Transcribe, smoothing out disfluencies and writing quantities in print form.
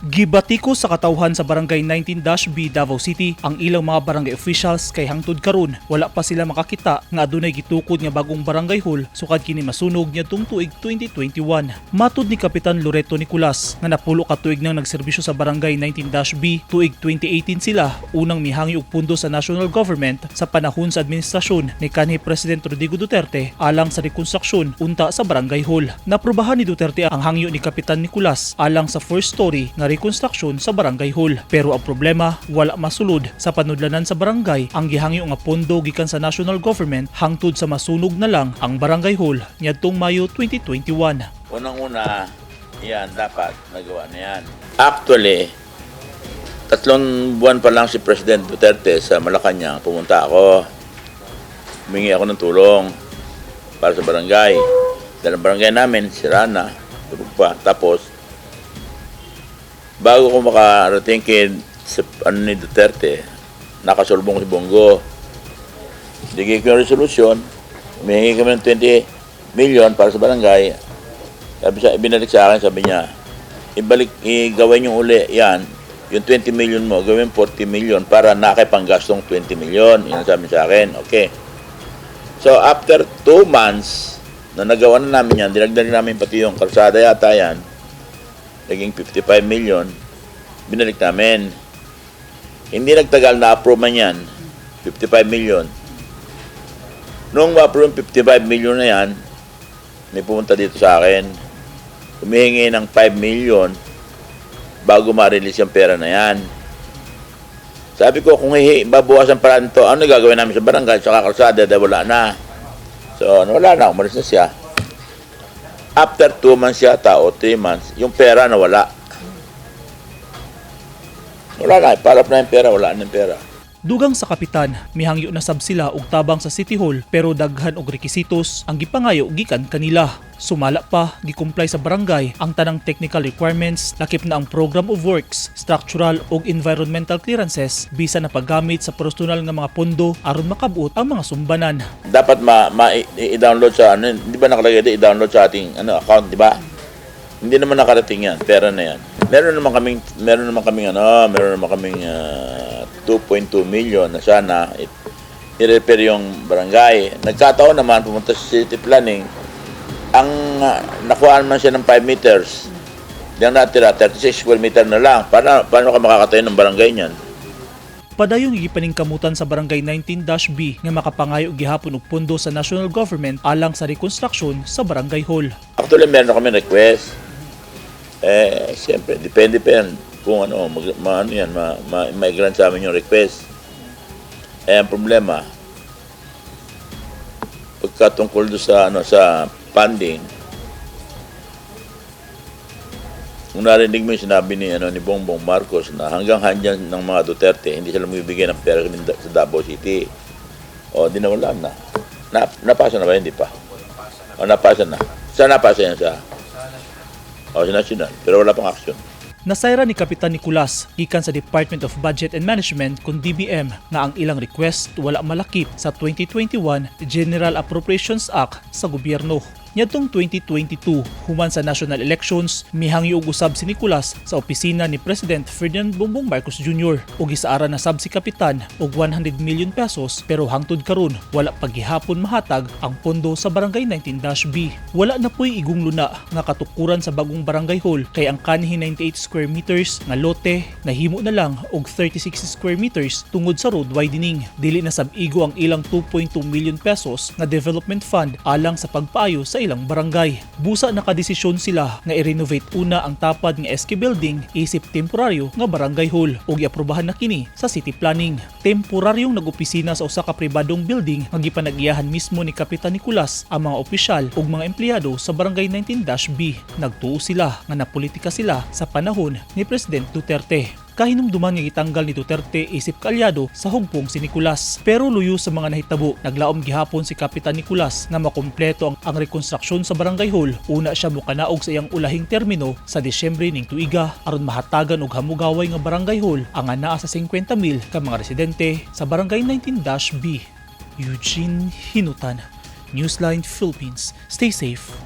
Gibatiko sa katawhan sa Barangay 19-B, Davao City ang ilang mga barangay officials kay hangtod karon wala pa sila makakita nga adunay gitukod nga bagong barangay hall sukad kini masunog niadtong tuig 2021. Matud ni Kapitan Loreto Nicolas nga 90 ka tuig nang nagserbisyo sa Barangay 19-B, tuig 2018 sila unang mihangyo og pundo sa national government sa panahon sa administrasyon ni kanhi President Rodrigo Duterte alang sa rekonstruksyon unta sa barangay hall. Naprobahan ni Duterte ang hangyo ni Kapitan Nicolas alang sa four story nga rekonstruksyon sa barangay hall. Pero ang problema, wala masulod sa panudlanan sa barangay ang gihangyo nga pondo gikan sa national government hangtod sa masunog na lang ang barangay hall niadtong Mayo 2021. Unang-una, yan, dapat nagawa na yan. Actually, 3 buwan pa lang si President Duterte sa Malacanang, pumunta ako. Humingi ako ng tulong para sa barangay. Dahil ang barangay namin, sira na, tulog pa. Tapos, bago ko makarating kay sa, ano ni Duterte, nakasulbong si Bong Go. Bigay ko yung resolusyon, humingi kami ng 20 million para sa barangay. Ibinalik sa akin, sabi niya, ibalik, gawin yung uli, yan, yung 20 million mo, gawin 40 million para nakipanggastong 20 million. Yun ang sabi sa akin. Okay. So, after 2 months, na nagawa na namin yan, dinagdag namin pati yung kalsada yata yan, naging 55 million, binalik namin. Hindi nagtagal na approve man yan, 55 million. Nung ma-approve yung 55 million na yan, may pumunta dito sa akin, humihingi ng 5 million bago ma-release yung pera na yan. Sabi ko, kung babawasan pa ito, ano gagawin namin sa barangay, sa kalsada, dahil wala na. So, ano, wala na, umalis na siya. After 2 months yata o 3 months, yung pera nawala. Wala na, parap na yung pera, wala na yung pera. Dugang sa kapitan, mihangyo na sab sila og tabang sa City Hall pero daghan og rekisitos ang gipangayo gikan kanila. Sumala pa, gi-comply sa barangay ang tanang technical requirements, lakip na ang program of works, structural ug environmental clearances bisan na paggamit sa personal nga mga pondo aron makabot ang mga sumbanan. Dapat ma i-download sa ano, di ba nakalagay dito, i-download sa ating ano account, di ba? Hindi naman nakarating yan, pera na yan. Meron naman kaming 2.2 million na sana i-repair yung barangay. Nagkataon naman, pumunta sa city planning, ang nakuhaan man siya ng 5 meters. Yang natira, 36 square meter na lang. Paano ka makakatayo ng barangay niyan? Padayon gipaningkamutan sa Barangay 19-B nga makapangayo gihapon og pondo sa national government alang sa rekonstruksyon sa barangay hall. Actually, meron kami request. Eh, siyempre, depende pa yan kung ano, ano yan, ma-grant sa amin yung request. Eh, ang problema, pagka tungkol doon sa, ano, sa funding, kung narinig mo yung sinabi ni, ano, ni Bongbong Marcos na hanggang handyan ng mga Duterte, hindi sila magbibigay ng pera sa Davao City. O, di na wala na. Napasa na ba? Hindi pa. O, napasa na. Saan napasa yan sa? O, sa national. Pero wala pang action. Nasayran ni Kapitan Nicolas gikan sa Department of Budget and Management kung DBM nga ang ilang request wala malakip sa 2021 General Appropriations Act sa gobyerno. Niadtong 2022, human sa national elections, mihangyo og usab si Nicolas sa opisina ni President Ferdinand Bongbong Marcos Jr. ug gisaaran na sab si Kapitan og 100 million pesos pero hangtod karon wala pa gihapon mahatag ang pondo sa Barangay 19-B. Wala na po'y igong luna nga katukuran sa bagong barangay hall kay ang kanhi 98 square meters nga lote nahimo na lang og 36 square meters tungod sa road widening. Dili na sab igo ang ilang 2.2 million pesos nga development fund alang sa pagpaayo sa ilang barangay. Busa nakadesisyon sila nga i-renovate una ang tapad nga SK building isip temporaryo nga barangay hall ug giaprobahan na kini sa city planning. Temporaryong nag-opisina sa usa ka pribadong building nga gipanag-iyahan mismo ni Kapitan Nicolas ang mga opisyal ug mga empleyado sa Barangay 19-B. Nagtuo sila nga napolitika sila sa panahon ni President Duterte. Kahinumduman nga gitanggal ni Duterte isip kaalyado sa hugpong si Nicolas. Pero luyo sa mga nahitabo, naglaom gihapon si Kapitan Nicolas nga makumpleto ang rekonstruksyon sa barangay hall. Una siya mukanaog sa iyang ulahing termino sa Disyembre ning tuiga aron mahatagan og hamugaway nga barangay hall ang anaa sa 50,000 ka mga residente sa Barangay 19-B. Eugene Hinutan, Newsline Philippines. Stay safe.